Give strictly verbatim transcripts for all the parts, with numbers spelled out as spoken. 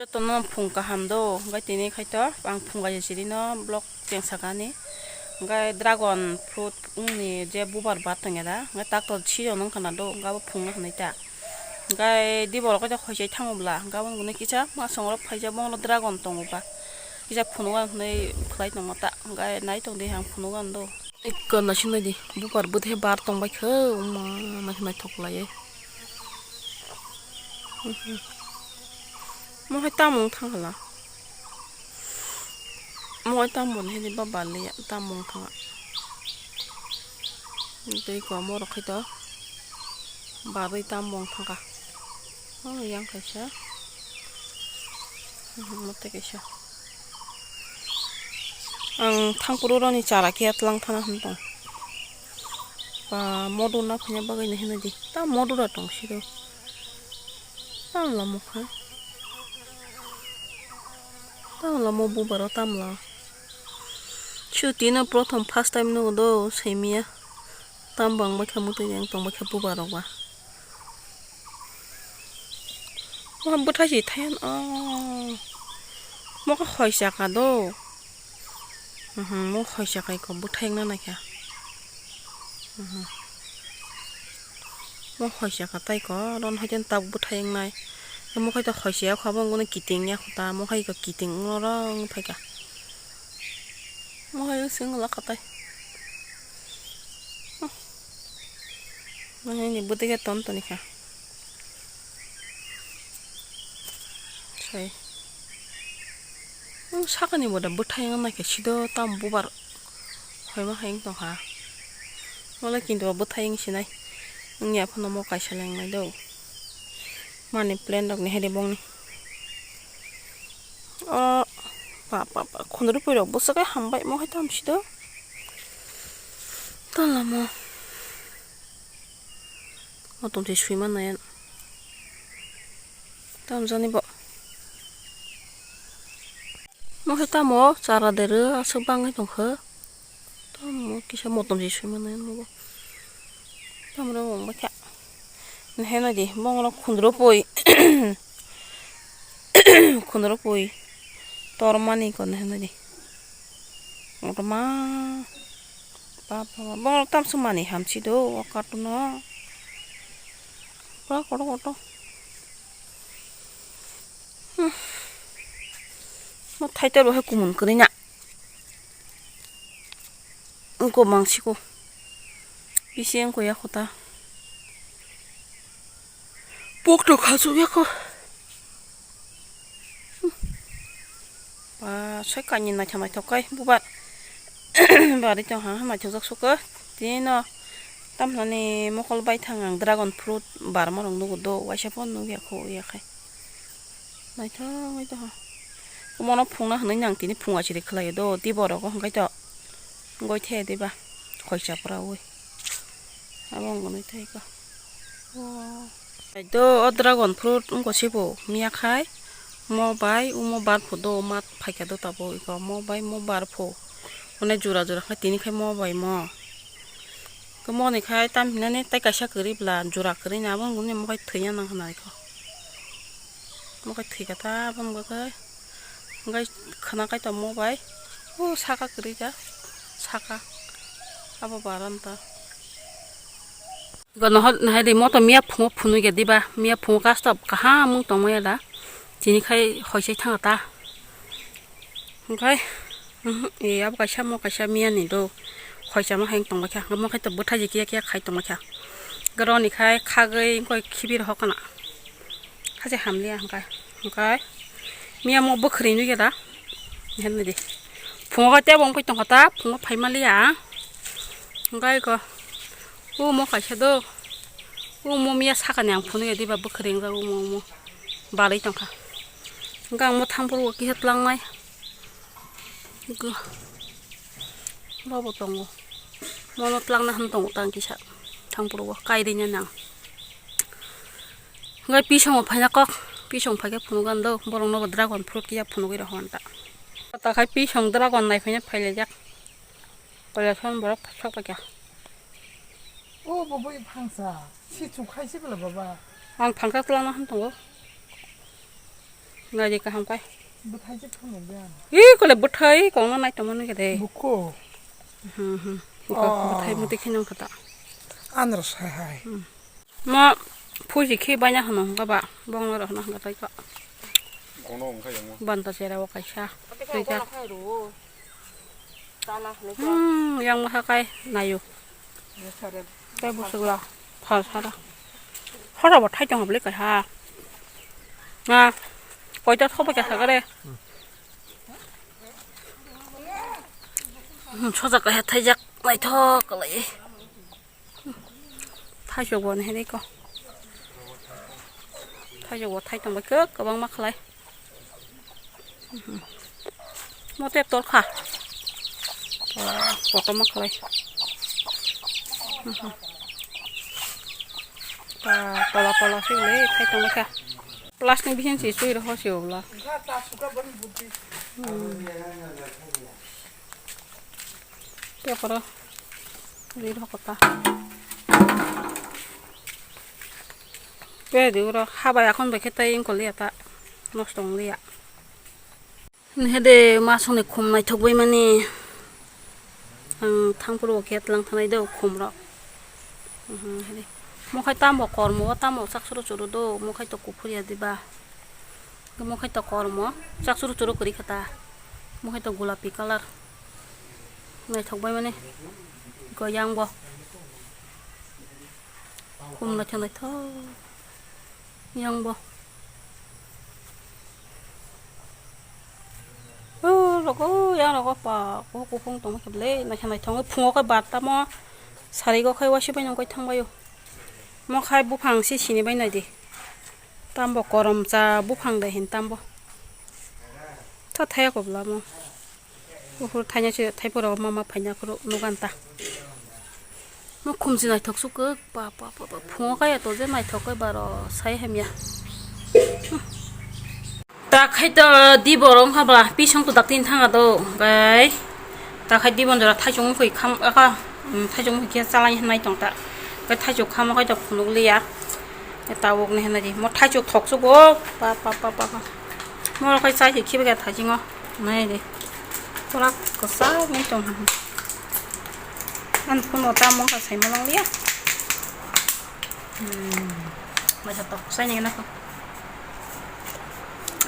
Jotono phung kaham do, hwnkhe tini khaito ang phung kaisa chirino vlog cheng sakani. Hwnkhe dragon fruit wngni je bubar bar tongya da, hwnkhe tak to sijokno wngkha na do, hwnkhe abo phungno hwnwi ta. Hwnkhe diborok khe hoisai thango bwla, hwnkhe aboni kisa masongrok phaijak, bono dragon tongo ba, kisa phunugo hwnwi khlai tongo ta, hwnkhe nai tong di ang phunugo ano do. Ekka naising nai di, bubar bwthe bar tongbai khe, wngma naising naithok khlaiwi. Mohai tamo wng thang khala. Mohai tamo ni hini ba baliya tamo wng thang. Tei ko morok khai to. Barwi tamo wng thang kha. Oh, yang kaisa. Mote kaisa. Ang thangpuru roni chara khe tlang thana hwn tong. Ba modur na phanya bagwi ni hwnwi di. Ta modur a tong siro. Tamla mokha. Tamla mo bubaro tamla. Chuti no prothom first time nugo do saimiya. Tam bang bakha mutui yang tong bakha bubarok ba. Mo bwthai si thayan o. Mo kha hoi chaka do. Mhm, mo hoi chaka ko bwthai wngna naikha. Mhm. Mo hoi chaka tai ko ron hoiten tabuk bwthai wngnai. Mo khai to hoi chaka kho abo wngkhe kiting ya kho ta mo khai ko kiting wngno rong phaikha. Mo hai wng sing la khatai. Nini bwtwi khe ton toni kha. Sai. Ang sakani boda bwthai wng naikhe sido tam bubar hoima hai wng tongkha. Wala kintu bo bwthai wng sinai. Wngya phano mo kaisa lengnai do. Mani plan rok ni hai de bongni. O pa pa pa khundru pui rok bwswk khe hambai mo hai tam sido. Tala mo. Motom se sui mannai. Tam jani bo. Mo hai tamo chara dere aswk bangwi tongkha. Tamo kisa motom se sui mannai mo bo. Tamro wng bakha. Naheno di bongro khundro pui. Khundro pui. Tormani ko naheno di. Kotorma. Ba, ba, ba. Borok tamsok manwi hamsi do o carton o. Ba, kotor, kotor. Hmm. Mo thaitor bo hai kumun kwrwi na. Wngko mangsiko. Bisi wngko ya kho ta. Pok to khasuk ya kho. Ba, sai kainwi naithok naithok kai bubar. Bari tong ha, naithok jak suko. Tini no tamhlani mokol bai thang ang dragon fruit barma rok nugo do, waisa phano nugya kho ya khai. Naithok naithok ha. Mono phungna hwnwi nang tini phunga chiri khlai do, tei borok o hwnkhe to. Goi the diba, khoi chapra ui. Abo wngwi thai kha. Wow. Hai do o dragon fruit wngkha se bo miya khai mo bai omo bar pho do mat phaikha do tabuk iko mo bai mo bar pho. Hwnwi jora jora khai tini khai mo bai mo. Khe mo ni khai tam hinani tei kaisa kwrwi bla jora kwrwi ni abo wngkha mo khai thwiya nang hwnwi kho. Mo khai thwi kha ta abo wngkha khai. Hwnkhe khwna kaitor mo bai o saka kwrwi kha saka abo baranda. Gano hor nahai di moto miya phungo phunui khe diba miya phungo custom kaham wng tongmaya da tini khai hoisai thanga ta hwnkhe. Mhm, e abo kaisa mo kaisa miya ni do hoisa ma hai tongbaikha hwnkhe mo khai to bwthai je kiya kiya khai tongbaikha. Garo ni khai khagwi wngkha khibir hokna. Haje hamliya hwnkhe, hwnkhe miya mo bwkhwrwi nugya da, hwnwi di. Phungo tei bo wngwi tongkha ta, phungo phai maliya ang. Hwnkhe iko, o mo kaisa do, o mo miya sakani ang phunukya diba bwkhwrwi wngjak o mo, o mo balwi tongkha. Hwnkhe ang mo thangphuru o kisa tlangnai. Iko, bobo tongo. Mono tlangna hwn tongo tang kisa, thangphuru o kairwi nang. Hwnkhe pisongo phaina kok, pisong phaikhe phunugo ang do, borokno bo dragon fruit kisa phunugwi rw hwn ta. Takhai pisong dragon nai phaina phailaijak. Koilason borok sok paikha. O bo bui phangsa, si chukhaisi bwla baba. Ang phangsa twlangna hwn tongo. Nai di kaham kai. Bwthai se thumwi ya. Ih, kole bwthai kongno nai tongmani kede. Buko. Hmm, hmm. Buko, oh, bwthai muti kheno kata. Andro sai hai. Hmm. Ma phuji khi baina hano hwnga ba, bongno rok hano hwnga tai ka. Kono hwnga yang ma. Banta chera o kaisa. Tei ja. Hmm, yang ma kai nayo. Tei busuk la. Thal sara. Hora bo thai tong bole kai ha. Na. Koi ta thoba ka sagare. Hmm, soja kai ha thai jak naithok lai. Thaijok bo nahedi ko. Thaijok bo thai tongbai khe kwbangma khlai. Mote torkha. Kotorma khlai. Ta tola tola se le thai tongbai kha. Plastic bisin se chui roho se obla. Te poro ri rok ta. Te di oro habai akhon bai khe tai wng kol ya ta nosto wng liya. Nihede masongni khum naithok bai mani ang thangphuru khe tlang thanai do khum rok. Mokhai tamo kormo o tamo chak churu churu do mokhai to kuphur ya diba. Mokhai to kormo chak churu churu kwrwi kha ta. Mokhai to gulapi colour. Naithok bai mani. Ko yang bo. Khum naithok naithok. Yang bo. Oh, rogo yang rogo pa. Ko kuphung tong khe ble naithok naithok. Phungo khe bar tamo. Sari go khai wasi bai nang koi thang baio. Mokhai buphang si sini bai nai di. Tambo korom cha buphang de hin tambo. Tha thaya ko bla mo. Buphur thanya se thai poro mama phaina phuru nugan ta. Mo khumsi naithok suk kok pa pa pa pa phungo kaya to je naithok khe baro sai hamya. Ta khai to di borong habla pisong to daktin thanga do gai. Ta khai di bonjora thaichung mukhui kham aka, um, thaichung mukhui khe chalai hinai tong ta. Khe thaichung khamo khai to phunuk liya. Khe tabuk ni hinai di mo thaichung thok suk o pa pa pa pa pa. Mo rok khai chai khe khibi khe thaichung o nai di. Pura kwchak ni tong. An phunuk ta mo kha sai ma lang liya. Hmm. Mai sa tok sai ni na ko.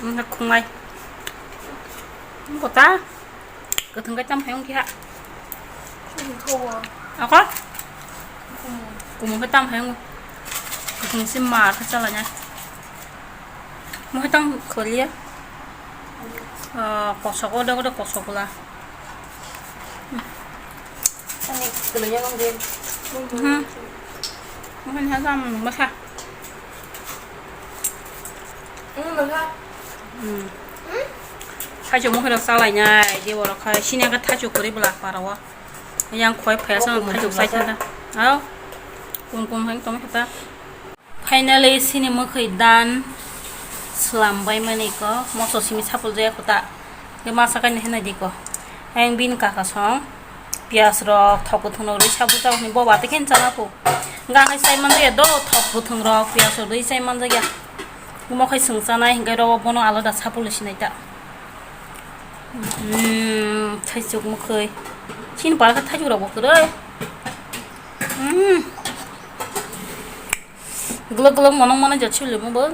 Ang khungai. Ang kota. Kwthwng khe tam phai wng khe ha. Ako? Kumun khe tam phai wng. Kwthwng se mar khe chala nya. Mo khe tang kholi ya. Ah, kosok ode ode kosok la. Ani kwlwi ya wng de. Hmm. Mo khe ha jam masa. Hmm. Thaichuk mokhe rok chalainai, de borok khai sini khe thaichuk kwrwi bwla para o. Yang khoi phaiya song thaichuk chai thangkha. Ao. Kum kum hai tong khe ta. Finally sini mokhe dan slam bai mani ko moso simi sapul jaya kho ta. Ke masa kai ne hinai di ko. Yang bin kaka song. Piyaj rok, thok kwthwng rok rwi sa bwsa rok ni boba tei khe chana pho. Hwnka khe chai man ya do, thok kwthwng rok, piyaj rok rwi chai man ya. Omo khai chwng chanai hwnkhe ro bono alada sapulwi sinai ta. Umm, thaichuk mwkhwi. Chini pal khe thaichuk rok bo kwrwi. Umm. Glak glak monok manai ja chili mo bo.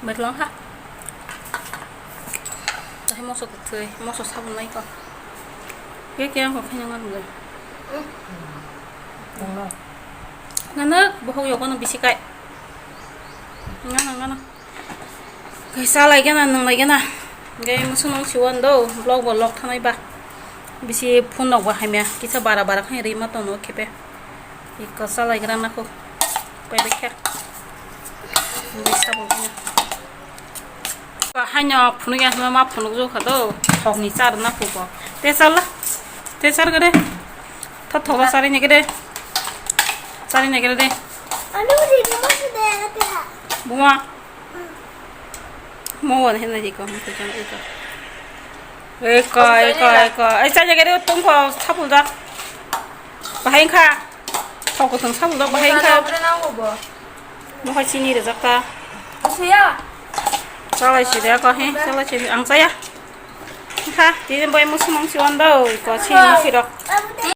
Betlang ha. Tahai moso kwthwi, moso sabun nai ko. Ke ke ang kok khanya ngan gel. Nana bohok yogo no bisi kai. Ngana ngana. Kaisa lai gana nang lai gana. Gai musu nang siwan do, vlog bo log thanai ba. Bisi phone rok bo hamya, kisa bara bara khai ri ma tono khepe. Iko salai gra nako. Pai bai kha. Bai sabun kha. Ba haino phunuk ya ma phunuk jo kha do. Thok ni char na phuko. Te char la. Te char gede. Tho tho sari ni gede. Sari ni gede de. Anu di di mo se de na te ha. Buma. Mo wan hen na di ko mo ko jang iko. Iko iko iko. Ai sa jaga de tung ko thapul da. Bahai kha. Thok ko thung thapul da bahai kha. Mo ha chini re jak ta. Suya. Chalai si de ko he, chalai si ang chaya. Ha, tini bai musi mangsi wan do, ko si musi rok.